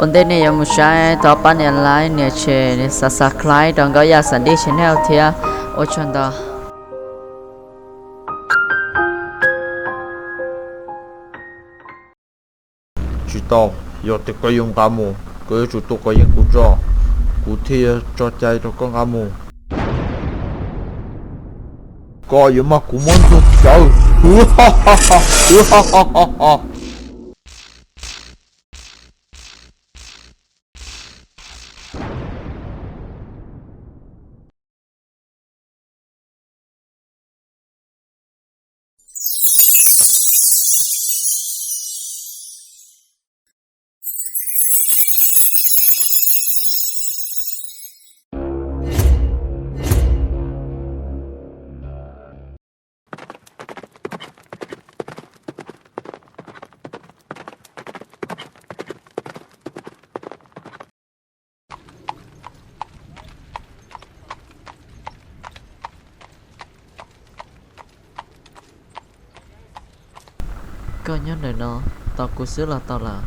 Ua ntej nej yuav mus saib thov pab nias like, nias share, nias subscribe rau Nkauj Yaj Xav Dib channel thiab. Ua tsaug ntau. Tsis tau, yog tias koj yuav nqa mus, koj yuav tsum tua kom yeej kuv tso, kuv thiaj yuav tso cai rau koj nqa mus. Koj yuav mag kuv muab ntxuag cawv. Koj nyob ntawm no tos kuv xwb los tau lawm.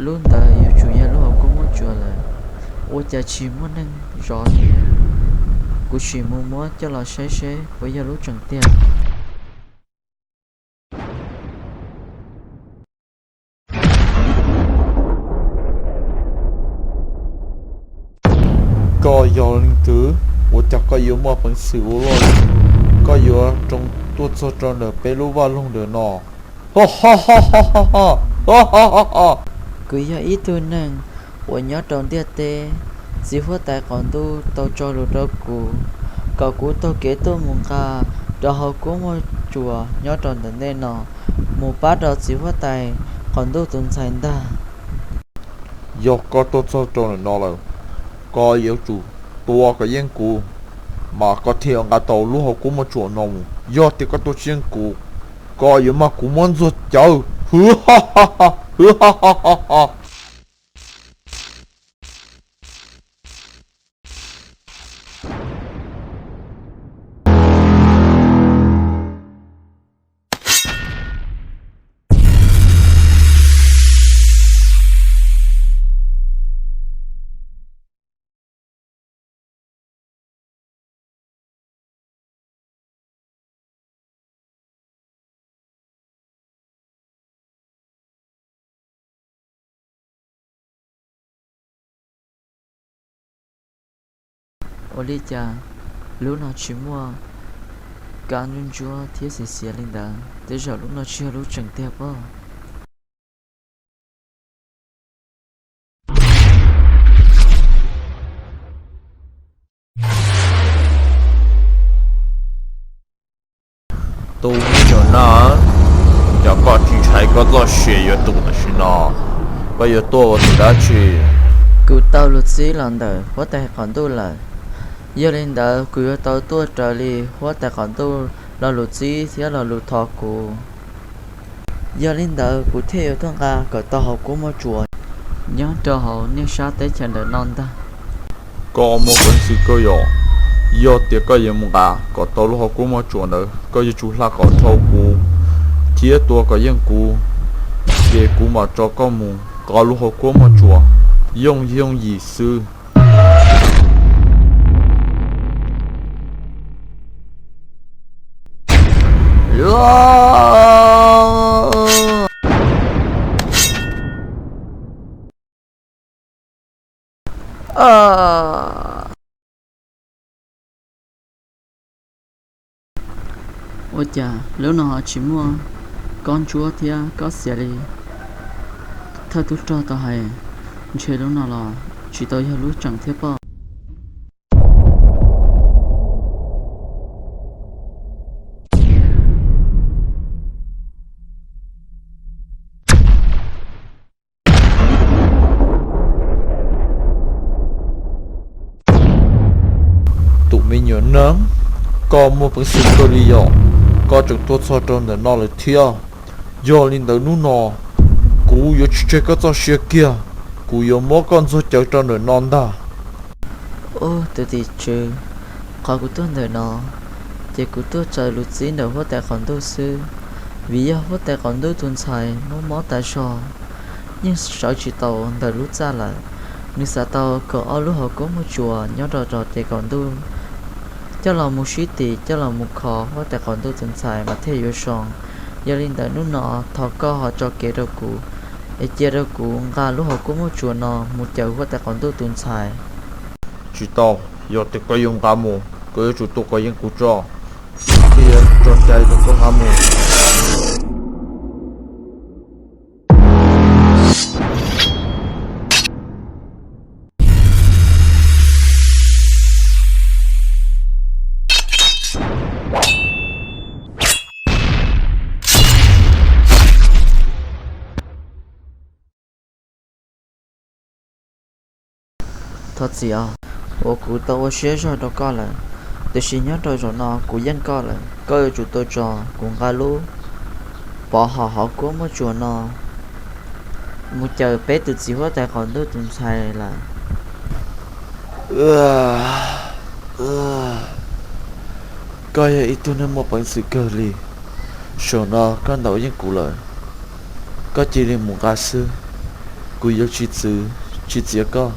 Lub ntawd yuav tsum yog lub hauv kuab muaj tsuas lawm, ua cas tsis muaj neeg zov thiab. Kuv sim mus muab coj los saib seb puas yog lub tseem tiag. Koj yog leej twg? Ua cas koj yuav muaj peev xwm ua luaj li? Koj yuav rov tuaj txog rau ntawm peb lub vaj loog ntawm no? Kuv yog ib tug neeg uas nyob rau ntiaj teb. Txiv huab tais qaum ntuj tau tso lus rau kuv kom kuv taug kev tuaj mus nqa rau hauv kuab muaj tsuas nyob rau ntawm ntej no, mus pab rau txiv huab tais qaum ntuj tus ntxhais ntag. Yog koj tuaj txog rau ntawm no lawm, koj yuav tsum tua kom yeej kuv, mas koj thiaj yuav nqa tau lub hauv kuab muaj tsuas no mus. Yog tias koj tua tsis yeej kuv, koj yuav mag kuv muab ntxuag cawv. Ua li cas lub no tsis muaj kab ntsuab ntsuab thiab xiav xiav li ntawd? Tej zaum lub no tsis yog lub tseem tiag pob. Tus me nyuam no, cas koj tsis ntshai koj txoj sia yuav tu tam sim no? Koj yuav tuaj ua tus dab tsi? Kuv tau lus txib los ntawm huab tais qaum ntuj lawm. Yog li ntawd kuv yuav tau tuaj raws li huab tais qaum ntuj lo lus txib thiab lo lus thov kuv. Yog li ntawd kuv thiaj yuav tuaj nqa kom tau hauv kuab muaj tsuas nyob rau hauv nej sab teb chaws ntawm no ntag. Koj muaj peev xwm kawg yom? Yog tias koj yuav mus nqa kom tau lub hauv kuab muaj tsuas ntawd, koj yuav tsum hla kom dhau kuv thiab tua kom yeej kuv, ces kuv mam tso koj mus nqa lub hauv kuab muaj tsuas yooj yooj yim xwb. Ua cas lub no ho tsis muaj kab ntsuab thiab kab xiav li? Thawj tub rog tau hais, ntshe lub no los tsis tau yog lub tseem thiab pob. Tus me nyuam neeg, koj muaj peev xwm kawg li yom? Koj tseem tuaj txog rau ntawm no lawm thiab. Yog li ntawd hnub no kuv yuav tsis tseg koj txoj sia kiag, kuv yuav muab koj ntxuag cawv rau ntawm no ntag. Ub, tus tim tswv, qhov kuv tuaj ntawm no, ces kuv tuaj raws lus txib ntawm huab tais qaum ntuj xwb, vim yog huab tais qaum ntuj tus ntxhais mob mob tas zog, yeej sawv tsis tau ntawm lub txaj lawm. Nws xav tau kom ob lub hauv kuab muaj tsuas nyob rau rau ces qaum ntuj coj los mus sib tim, coj los mus kho huab tais qaum ntuj tus ntxhais mas thiaj yuav zoo. Yog li ntawd hnub no thov koj ho tso kev rau kuv, es cia rau kuv nqa lub hauv kuab muaj tsuas no mus caw huab tais qaum ntuj tus ntxhais. Tsis tau, yog tias koj yuav nqa mus, koj yuav tsum tuaj kov yeej kuv tso, thiaj tso cai rau koj nqa mus. Thov txim os, uas kuv tau ua siab zog rau koj lawm, tiam sis nyob rau zaum no kuv yeej koj lawm, koj yuav tsum tau tso kuv nqa lub pov hauv kuab muaj tsuas no mus caw peb tus txiv huab tais qaum ntuj tus ntxhais lawm. Koj yog ib tug neeg muaj peev xwm kawg li, zaum no koj ntaus yeej kuv lawm, koj cia li mus nqa xwb, kuv yuav tsis txwv tsis txiav koj.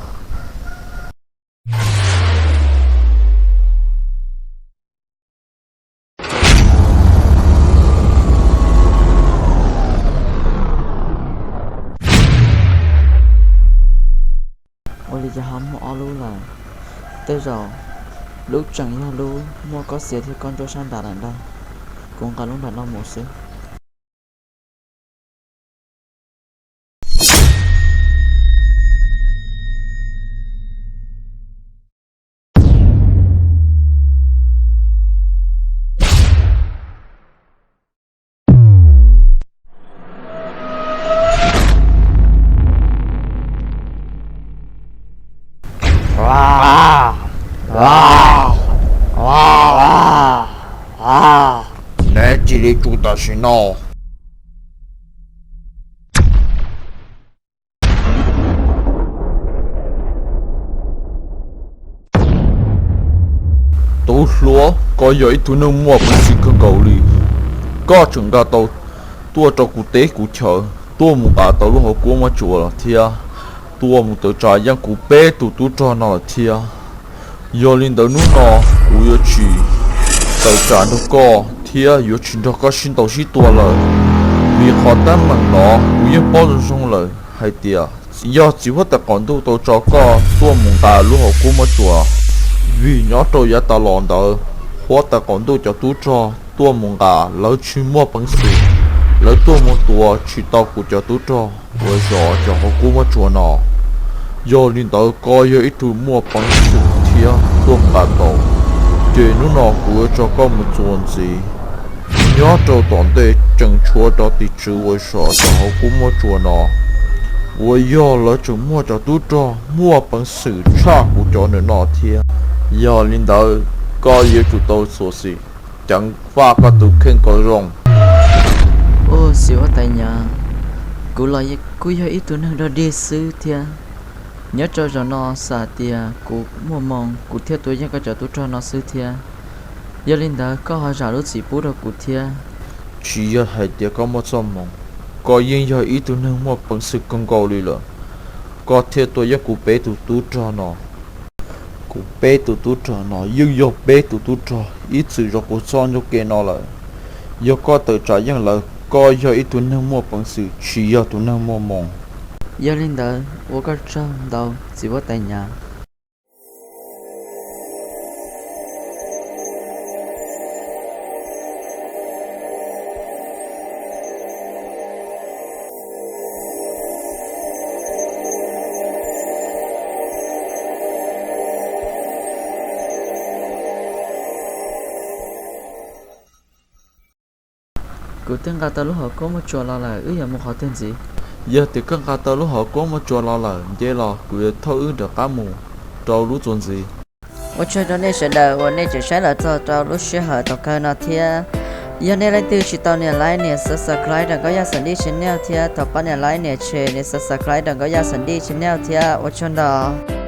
Ua li cas ho muaj ob lub lawm? Tej zaum lub tseem yog lub muaj koj xiav thiab koj ntsuab sab nrad lawm ntag. Kuv nqa lub nram no mus xwb. Neb cia li tso tam sim no. Tub hluas, koj yog ib tug neeg muaj peev xwm kawg nkaus li. Koj tseem nqa tau tuaj rau kuv teb kuv chaw, tuaj mus nqa tau lub hauv kuab muaj tsuas los thiab, tuaj mus tawm tsam yeej kuv peb tus tub rog no lawm thiab. Yog li ntawd hnub no kuv yuav tsis tawm tsam nrog koj thiab yuav tsis nrog koj sib ntaus sib tua lawm, vim qhov teeb meem no kuv yeej paub zoo zoo lawm hais tias yog txiv huab tais qaum ntuj tau tso koj tuaj mus nqa lub hauv kuab muaj tsuas, vim nyob rau yav tas los ntawd huab tais qaum ntuj cov tub rog tuaj mus nqa lawv tsis muaj peev xwm, lawv tuaj mus tua tsis tau kuv cov tub rog uas zov cov hauv kuab muaj tsuas no. Yog li ntawd koj yog ib tug muaj peev xwm thiab tuaj nqa tau, ces hnub no kuv yuav tso koj mus txuas ntxiv nyob rau tom ntej tseem tshuav cov tim tswv uas zov cov hauv kuab muaj tsuas no, uas yog lawv tseem muaj cov tub rog muaj peev xwm tshaj kuv cov ntawm no thiab. Yog li ntawd koj yuav tsum tau txuas ntxiv, ceev faj koj tus kheej kom zoo. Ub, txiv huab tais Nyav, kuv los kuj yog ib tug neeg dog dig xwb thiab. Nyob rau zaum no xam tias kuv muaj moo kuv thiaj tua yeej koj cov tub rog no xwb thiab. Yog li ntawd koj ho zam lub txim pub rau kuv thiab. Tsis yog hais tias koj muaj txoj moo, koj yeej yog ib tug neeg muaj peev xwm kawg nkaus li lawm, koj thiaj tua yeej kuv peb tus tub rog no. Kuv peb tus tub rog no yeej yog peb tus tub rog ib txwm zov kuv txoj ncauj ke no lawm. Yog koj tawm tsam yeej lawv, koj yog ib tug neeg muaj peev xwm tsis yog tus neeg muaj moo. Yog li ntawd ua koj tsaug ntau txiv huab tais Nyav. Kuv twb nqa tau lub hauv kuab muaj tsuas los lawm, wb yuav mus qhov twg ntxiv? Yog tias koj nqa tau lub hauv kuab muaj tsuas los lawm, nce los kuv yuav thauj wb rov qab mus rau lub txuas ntxiv. Ua tsaug rau nej sawv daws uas nej tseem saib los txog rau lub sij hawm thaum kawg no thiab. Yog nej leej twg tsis tau nias like nias subscribe rau Nkauj Yaj Xav Dij channel thiab thov pab nias like nias share nias subscribe rau Nkauj Yaj Xav Dij channel thiab, ua tsaug ntau.